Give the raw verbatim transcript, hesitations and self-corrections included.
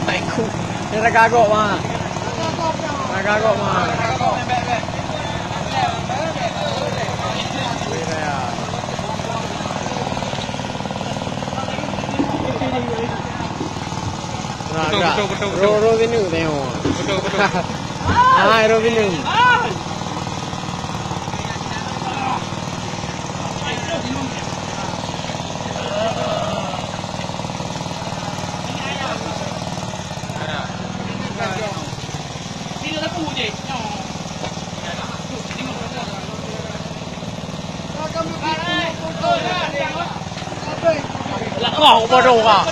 Ni ragagok, ma. Ragagok, ma. Betul, betul, betul, betul. Ro, ro binu tengok. Betul, betul. Hai, ro binu. Lah, oh, bodoh, ah.